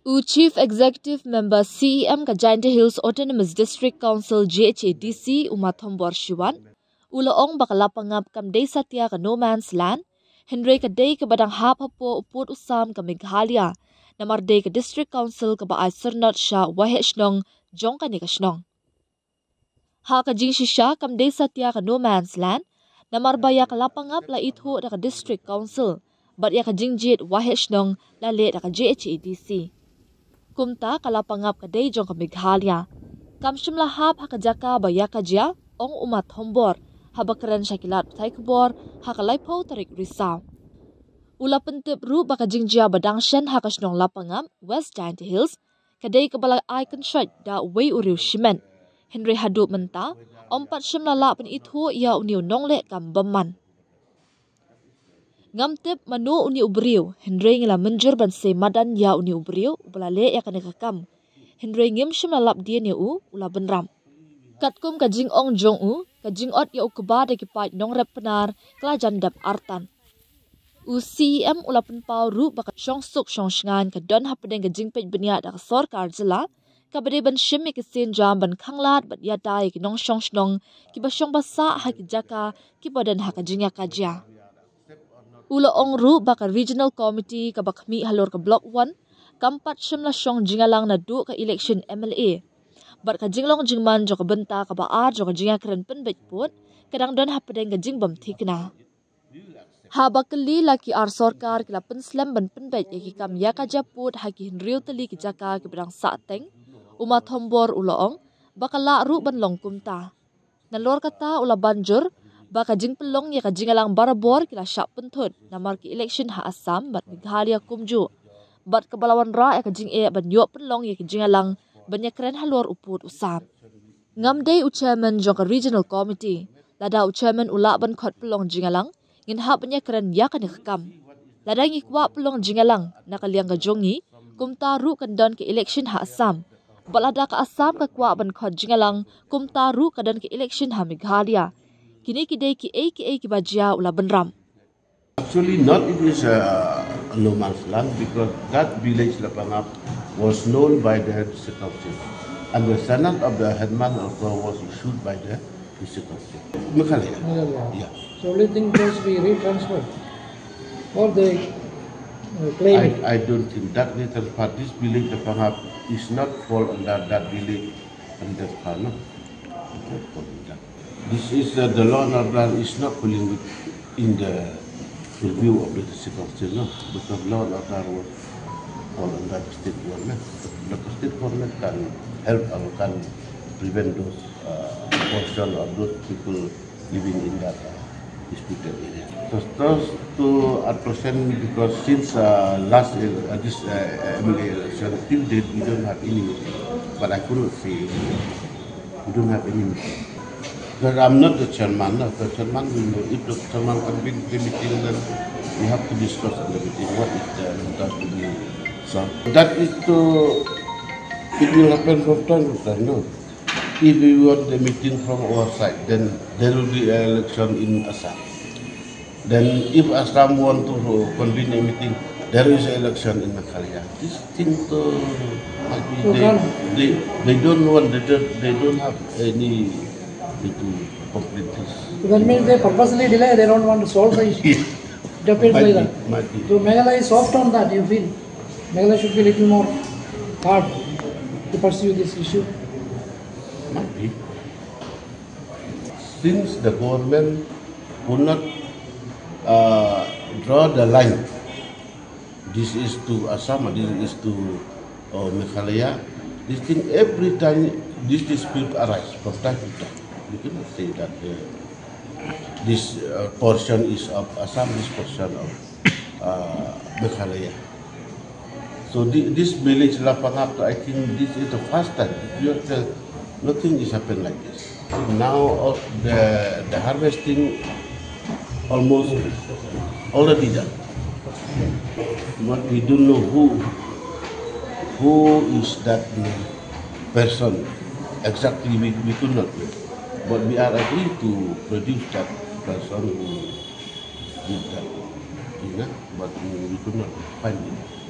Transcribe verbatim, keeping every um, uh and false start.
U Chief Executive Member C E M ka Jaintia Hills Autonomous District Council J H A D C, u Ma Thombor Shiwat, u la ong ba ka Lapangap kam dei satia ka no man's land, hynrei ka dei kaba dang hap hapoh u pud u sam ka Meghalaya, namar dei ka District Council kaba ai syrnod sha u waheh shnong jong kane ka shnong. Ha ka jingshisha kam dei satia ka no man's land, namar ba ïa ka Lapangap la ithuh da ka District Council, bad ïa ka jingjied waheh shnong la leh da ka J H A D C. Kumta ka Lapangap ka dei jong ka Meghalaya. Kam shym la hap ha ka jaka ba ïa ka jia, ong u Ma Thombor, haba kren sha ki lad pathai khubor ha ka laiphew tarik Risaw. U la pyntip ruh ba ka jingjia ba dang shen ha ka shnong Lapangap, West Jaintia Hills, ka dei kaba la ai kynshoit da uwei u riew shimet. Hynrei haduh mynta, ym pat shym la lah pynithuh ïa une u nongleh kam bymman. Ngam tip mano une u briew, hynrei ngi la mynjur ban sei madan ïa une u briew uba la leh ïa kane ka kam. Hynrei ngim shym la lap dien ïa u, u la bynrap. Katkum ka jingong jong u, ka jingot ïa u kba da ki paid nongrep Pnar ka la jan dep artat. U C E M u la pynpaw ruh ba ka shongsuk shongshngaiñ ka don hapdeng ka jingpeit bniah da ka sorkar jylla, kaba dei ban shim ïa ki sienjam ban khanglad bad ïada ïa ki nongshong shnong kiba shong ba sah ha ki jaka kiba don ha ka jingïakajia. U la ong ruh ba ka Regional Committee kaba khmih halor ka Block One kam pat shym la shong jingïalang naduh ka election M L A. Bad ka jinglong jingman jong ka bynta kaba ar jong ka jingïakren pynbeit pud ka dang don hapdeng ka jingbym thikna. Haba kylli la ki ar sorkar ki la pynslem ban pynbeit ïa ki kam ïakajia pud ha ki hynriew tylli ki jaka kiba dang sahteng, u Ma Thombor u la ong ba ka lah ruh ban long kumta. Nalor kata u la ban jur ba ka jingpynlong ïa ka jingïalang barabor ki la shah pynthut namar ki election ha Assam bad Meghalaya kumjuh, bad kaba la wanrah ïa ka jingeh ban ïoh pynlong ïa ka jingïalang ban ïakren halor u pud u sam. Ngam dei u chairman jong ka Regional Committee. Lada u chairman u lah ban khot pynlong jingïalang, ngin hap ban ïakren ïa kane ka kam. Lada ngi kwah pynlong jingïalang na ka liang ka jong ngi, kumta ruh kan don ka election ha Assam. Bad lada ka Assam ka kwah ban khot jingïalang, kumta ruh ka don ka election ha Meghalaya. Kine ki dei kiei kiei kiba jia, u la bynrap. Actually, not it is a, a no man's land because that village Lapangap was known by the district council, and the sanad of the headman also was issued by the district council. Meghalaya. Meghalaya. Yeah. So only thing goes we retransfer or they uh, claim it. I, I don't think that little part, this village Lapangap is not fall under that village and that part, no. Not fall under. This is uh, the law and order is not falling with, in the purview of the district council, no, because law and order was fall under the state government. But the state government can help or can prevent those uh, portion or those people living in that uh, disputed area. So, those two at present, because since uh, last uh, this uh, M L A election till date, we don't have any meeting. But I couldn't say we don't have any meeting. Because I'm not the chairman. No? The chairman will know. If the chairman convene the meeting, then we have to discuss in the meeting what is the result to be. So that is to, it will happen from time to time. No? If we want the meeting from our side, then there will be an election in Assam. Then if Assam want to convene a meeting, there is an election in Meghalaya. This thing to might be they, they, they don't want, they don't, they don't have any way to complete this. So that means they purposely delay, they don't want to solve the issue. It appears Might like be, that. Might be. So Meghalaya is soft on that, you feel? Meghalaya should be a little more hard to pursue this issue. Might be. Since the government would not uh, draw the line, this is to Assam, this is to uh, Meghalaya, this thing every time this dispute arise from time to time. You cannot say that uh, this uh, portion is of Assam, this portion of uh, Meghalaya. So thi- this village Lapangap, I think this is the first time. If you tell, nothing is happened like this. Now uh, the the harvesting almost already done. But we don't know who who is that person exactly. We, we could not know. But we are agreed to produce that person who did that. You know? But we, we could not find it.